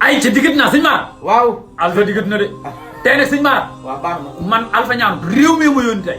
ay ca diggat naa sëñ Mara. waaw Alpha diggat na de. tey nag sëñ Mara. waaw baax na. man Alpha Niang réew mi ma yónni tey.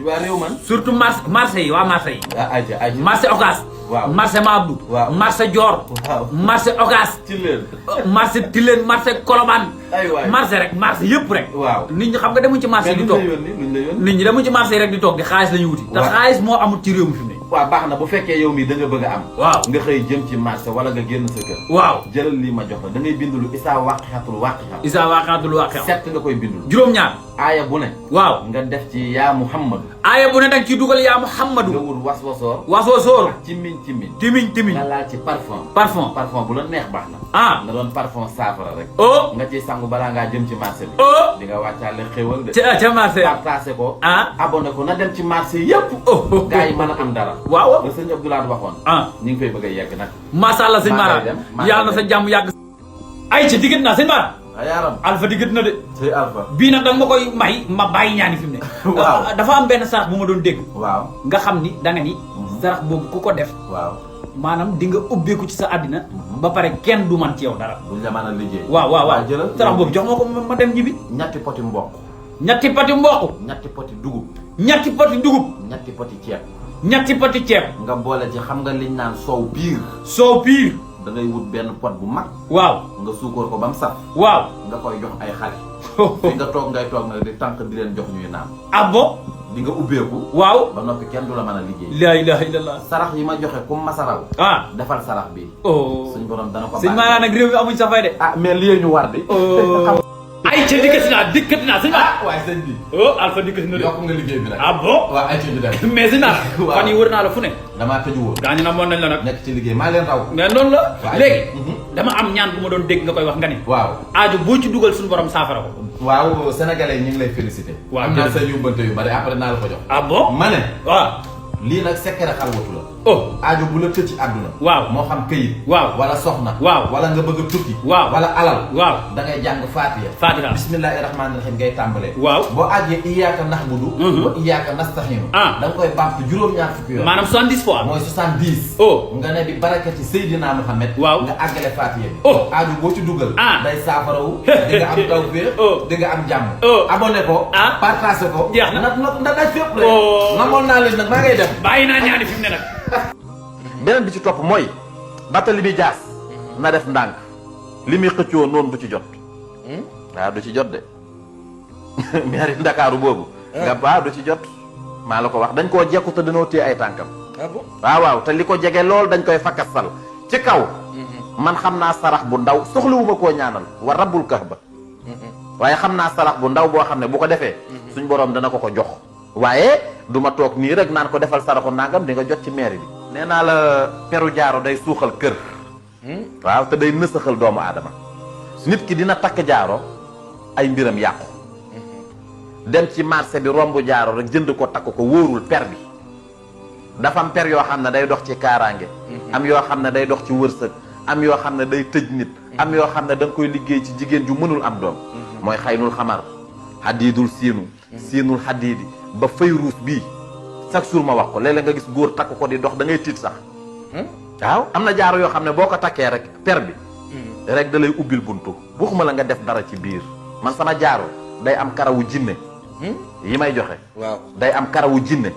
waa réew man. surtout marché yi waa marché yi. ayca ayca. marché Ocass. waaw marché Mabdou. waaw marché Dior. waaw marché Ocass. ci leen. marché Tilène marché Colobane. ay waay marché rek marché yëpp rek. waaw nit ñi xam nga demuñ ci marché yi di toog. luñ la yónni nit ñi demuñ ci marché yi rek di toog di xaalis la ñu wuti. te waaw xaalis moo amul ci réew mi fi mu ne. waaw baax na bu fekkee yow mii da nga bëgg a am. waaw nga xëy jëm ci marché wala nga génn sa kër. waaw jëlal lii ma jox la da ngay bind lu isaa waqixatul waqixa. isa waaqaatul waaqia. set nga koy bindul. juróom-ñaar. aaya bu ne. waaw nga def ci yaa Muhammadu. aaya bu ne danga ciy dugal yaa nga Muhammadu. wut waswasoor. wasoo sóor. cimmiñ cimmiñ. timiñ timiñ. nga laal ci parfum. parfum. parfum bu la neex baax na. ah nga doon parfum saafara rek. oh nga ciy sangu balaa ngaa jëm ci marché bi. oh di nga wàccaale xéwal de. ca marché ya. partagé ko. ah abonné ko na dem ci marché yépp. oh gars yi mën a am dara. waaw la sëñ Abdoulaye waxoon. ah ñu ngi fay bëgg a yegg nag. macha allah sëñ Mara yàlla na sa jàmm yàgg. ay ca diggat naa sëñ Mara. a yaaram. Alpha diggat na de. c'est Alpha. bii nag danga ma koy may ma bàyyi ñaani fi mu ne. waaw dafa am benn sarax bu ma doon dégg. waaw nga xam ni da nga ni. sarax boobu ku ko def. waaw. maanaam di nga ubbeeku ci sa àddina. ba pare kenn du man ci yow dara. buñ la mën a liggéey. waaw jëlal sarax boobu jox ma ko ma dem ñibbi. ñetti poti mboq. ñetti poti mboq. ñetti poti dugub. ñetti poti dugub. ñetti poti ceeb. ñetti poti ceeb. nga boole ci xam nga liñ naan soow piir. soow piir. da ngay wut benn pot bu mag. waaw nga suukar ko ba mu saf. waaw. nga koy jox ay xale. fi nga toog ngay toog nag di tànk di leen jox ñuy naan. ah bon. di nga ubbeeku. waaw. ba noppi kenn du la mën a liggéey. la ilaha illallah. sarax yi ma joxe comme masaraw. ah defal sarax bi. oh suñ borom dana ko sëñ Mara nag réew mi amuñ sa fay de. ah mais lii ñu war di. ay ca dikkati naa sëñ Mara. waaye sëñ bi. oh Alpha dikkati na de. yokk nga liggéey bi nag. ah bon. waaw ay ci dem. mais sëñ Mara. waaw fan yi wër naa la fu ne. damaa tëju woon. gaañu na moon nañ la nag. nekk ci liggéey maa leen raw. mais noonu la. waaw léegi. dama am ñaan bu ma doon dégg nga koy wax nga ni. waaw. aajo boo ci dugal suñu borom saafara ko. waaw sénégalais ñu ngi lay félicité. waaw am naa sa yóbbante yu bari après naa la ko jox. ah bon. ma ne. waaw. lii nag secret xalwatu la. oh aajo bu la tëj ci àdduna. waaw moo xam këyit. waaw wala soxna. waaw wala nga bëgg a tukki. waaw wala alal. waaw da ngay jàng Fatiha. Fatiha. bismillahi rahmaani rahim ngay tàmbalee. waaw. boo àggee iyyaka nahmudu. wa iyyaka nasta'inu. ah da nga koy baaxtu juróom-ñaar fukki yoon. maanaam 70 fois. mooy 70. oh nga ne bi barakati Seydina Muhammad. waaw nga àggale Fatiha bi. oh aajo boo ci dugal. ah day saafarawu. di nga am tawfeex. oh di nga am jàmm. oh abonné ko. ah partagé ko. jeex na na daj fépp rek. oh namoon naa leen nag maa ngay dem. bàyyi naa ñaani fi mu ne nag. beneen bi ci topp mooy batta li muy jaas na def ndànk li muy xëccoo noonu du ci jot waaw du ci jot de maire Ndakaaru boobu nga waaw du ci jot maa la ko wax dañ koo jekku te dañoo téye ay tànkam waaw waaw te li ko jege lool dañ koy fakkasal ci kaw man xam naa sarax bu ndaw soxlawuma koo ñaanal wa rabbul kahba waaye xam naa sarax bu ndaw boo xam ne bu ko defee suñ boroom dana ko ko jox waaye du ma toog nii rek naan ko defal saraxu nangam di nga jot ci mairie bi nee naa la peru jaaro day suuxal kër waaw te day nësaxal doomu aadama nit ki dina takk jaaro ay mbiram yàqu dem ci marché bi romb jaaro rek jënd ko takk ko wóorul per bi dafa am per yoo xam ne day dox ci kaaraange am yoo xam ne day dox ci wërsëg am yoo xam ne day tëj nit am yoo xam ne da nga koy liggéey ci jigéen ju mënul am doom mooy xaynul xamar xadiidul siinul xadiidi ba fayruus bii chaque jour ma wax ko léeg-léeg nga gis góor takk ko di dox da ngay tiit sax waaw am na jaaro yoo xam ne boo ko takkee rek per bi rek da lay ubbil buntu waxuma la nga def dara ci biir man sama jaaro day am karawu jinne yi may joxe waaw day am karawu jinne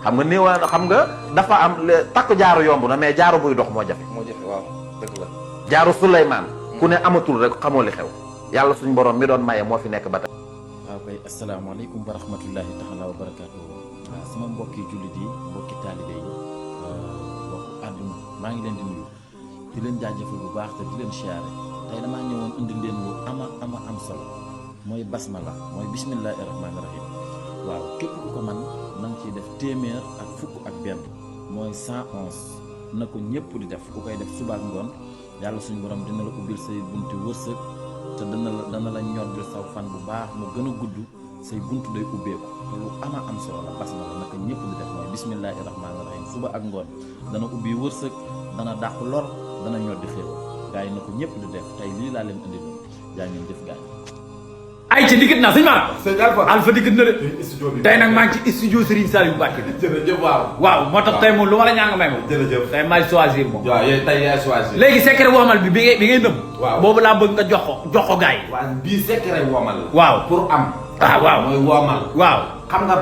xam nga néew xam nga dafa am takk jaaro yomb na mais jaaro buy dox moo jafe waaw dëgg la jaaro Suleymaan ku ne amatul rek xamoo li xew yàlla suñ borom mi doon maye moo fi nekk ba tey waaw kay asalaamaaleykum wa rahmatullahi taala wa barakaatu sama mbokki jullit yi mbokki taalibe yi mbokku àdduna maa ngi leen di nuyu di leen jaajëfal bu baax te di leen siyaare tey damaa ñëwoon indi leen lu ama am solo mooy basmala mooy bismillahi rahmaani rahim waaw képp ku ko man na nga ciy def téeméer ak fukk ak benn mooy 111 na ko ñëpp di def ku koy def suba ak ngoon yàlla suñu borom dina la ubbil say bunti wërsëg te dana la ñoddil saw fan bu baax mu gën a gudd say buntu day ubbeeku te lu ama am solo la basmala naka ñëpp di def mooy bismillahi rahmaani rahim suba ak ngoon dana ubbi wërsëg dana dàq lor dana ñoddi xéewal gaa yi na ko ñëpp di def tey lii laa leen indi loon jaa ngeen jëf gaa yi ay ca diggante naa sëñ Mara. sëñ Alpha. Alpha diggante na de. studio bi tey nag maa ngi ci studio Serigne Saliou Mbacké. jërëjëf waaw. waaw moo tax tey moom lu ma la ñaan nga may moom. jërëjëf. tey maay choisir moom. waaw yooyu tey yaay choisir. léegi secret womal bi ngay nëbb. waaw boobu laa bëgg nga jox ko gars yi. waaw bii secret womal la. waaw pour am. waaw mooy womal. waaw xam nga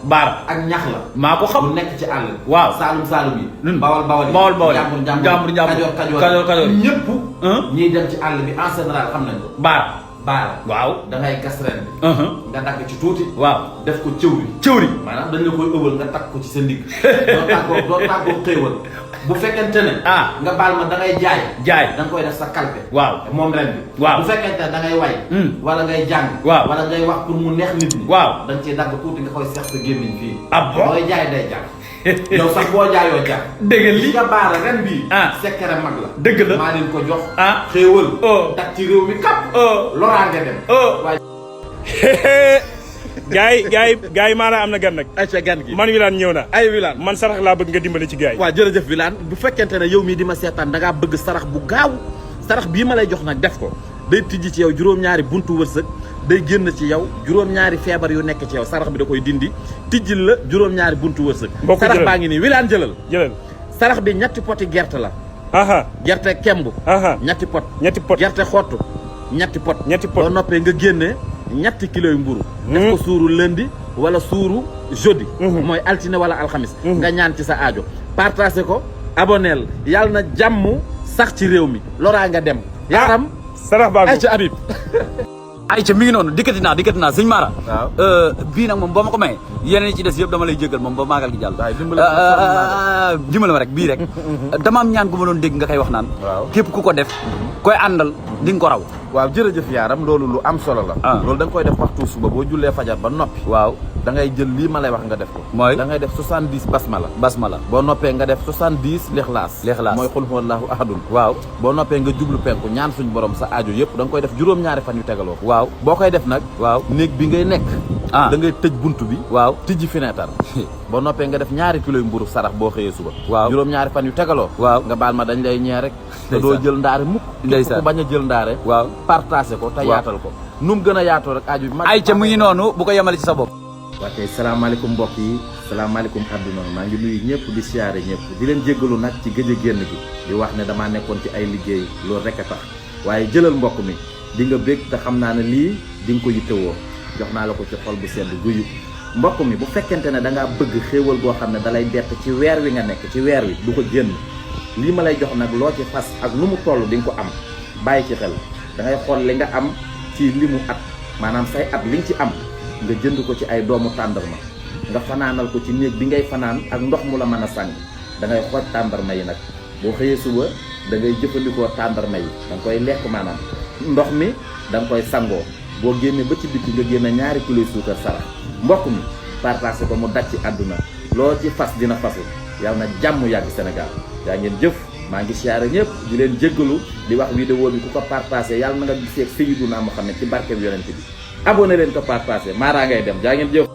baar ak ñax la. maa ko xam bu nekk ci àll. waaw saalum yi. nun bawal bawal jàmbur kajoor ñëpp. ñiy dem ci àll bi en général xam nañ ko. baar waaw da ngay gas ren bi. nga dagg ci tuuti. waaw def ko cëwri. maanaam dañ la koy ëwal nga takk ko ci sa ndigg. doo tàggoo xéewal. bu fekkente ne. nga baal ma da ngay jaay. da nga koy def sa kalpe. waaw moom ren bi. waaw bu fekkente ne da ngay way. wala ngay jàng. waaw wala ngay wax pour mu neex nit ñi. waaw da nga ciy dagg tuuti nga koy seex sa gémmiñ fii. bon booy jaay day jàng. yow sax boo jaayoo jàng. dëgg li nga baal ren bii. secret mag la. dëgg la maa leen ko jox. xéewal. tak ci réew mi kap. loraange dem. waaye. gaay yi maanaam am na gan nag. ayca gan gi man Wilane ñëw na. ay Wilane man sarax laa bëgg nga dimbali ci gaay yi. waaw jërëjëf Wilane bu fekkente ne yow mii di ma seetaan da ngaa bëgg sarax bu gaaw sarax bii ma lay jox nag def ko day tijji ci yow juróom-ñaari buntu wërsëg day génn ci yow juróom-ñaari feebar yu nekk ci yow sarax bi da koy dindi tijjil la juróom-ñaari buntu wërsëg. sarax baa ngi nii Wilane jëlal. sarax bi ñetti poti gerte la. gerte kemb. ñetti pot gerte xottu ñetti pot. boo noppee nga génnee ñetti kilo yu mburu def ko suuru lundi wala suuru jeudi. mooy altine wala alxamis. nga ñaan ci sa aajo partagé ko aboneel yàlla na jàmm sax ci réew mi loraa nga dem yaram sarax baa ay ca Habib ayca mi ngi noonu dikkati naa sëñ Mara. waaw bii nag moom boo ma ko mayee yeneen yi ci des yëpp dama lay jégal moom ba maagal gi jàll. dimbali ma rek bii rek. dama am ñaan gu ma doon dégg nga koy wax naan. képp ku ko def koy àndal di nga ko raw. waaw jërëjëf yaaram loolu lu am solo la. loolu da nga koy def waxtu suba boo jullee fajar ba noppi. waaw da ngay jël lii ma lay wax nga def ko. mooy da ngay def 70 basmala. boo noppee nga def 70 lixlaas. mooy xul huwallaahu ahadun. waaw boo noppee nga jublu penku ñaan suñu borom sa aajo yëpp da nga koy def juróom-ñaari fan yu tegaloo. waaw boo koy def nag. waaw néeg bi ngay nekk. da ngay tëj buntu bi. waaw tijji fenêtre. boo noppee nga def ñaari kilo yu mburu sarax boo xëyee suba. waaw juróom-ñaari fan yu tegaloo. waaw nga baal ma dañ lay ñee rek. te doo jël ndaare mukk. ndeysaan ku bañ a jël ndaare. waaw partagé ko te yaatal ko. nu mu gën a yaatoo rek aajo bi. ayca mu ngi noonu bu ko yemale ci sa bopp. waa kay salaamaaleykum mbokk yi salaamaaleykum àdduna maa ngi nuyu ñëpp di siyaare ñëpp di leen jéggalu nag ci gëj a génn gi di wax ne damaa nekkoon ci ay liggéey loolu rek a tax waaye jëlal mbokk mi di nga bég te xam naa ne lii di nga ko yittewoo jox naa la ko ci xol bu sedd guyu mbokk mi bu fekkente ne da ngaa bëgg xéewal boo xam ne dalay bett ci weer wi nga nekk ci weer wi du ko génn lii ma lay jox nag loo ci fas ak nu mu toll di nga ko am bàyyi ci xel da ngay xool li nga am ci limu at maanaam say at li nga ci am nga jënd ko ci ay doomu tàndarma nga fanaanal ko ci néeg bi ngay fanaan ak ndox mu la mën a sàng da ngay xooj tàndarma yi nag boo xëyee suba da ngay jëfandikoo tàndarma yi da nga koy lekk maanaam ndox mi da nga koy sangoo boo génnee ba ci biti nga génne ñaari kilo suukar sarax mbokk mi partagé ko mu daj ci àdduna loo ci fas dina fasu yàlla na jàmm yàgg Sénégal yaa ngeen jëf maa ngi siyaare ñëpp di leen jéggalu di wax vidéo bi ku ko partagé yàlla na nga gisee ak Seydina Muhammad ci barke bi yonent bi abonné leen ko partagé maaraa ngay dem jaa ngeen jëf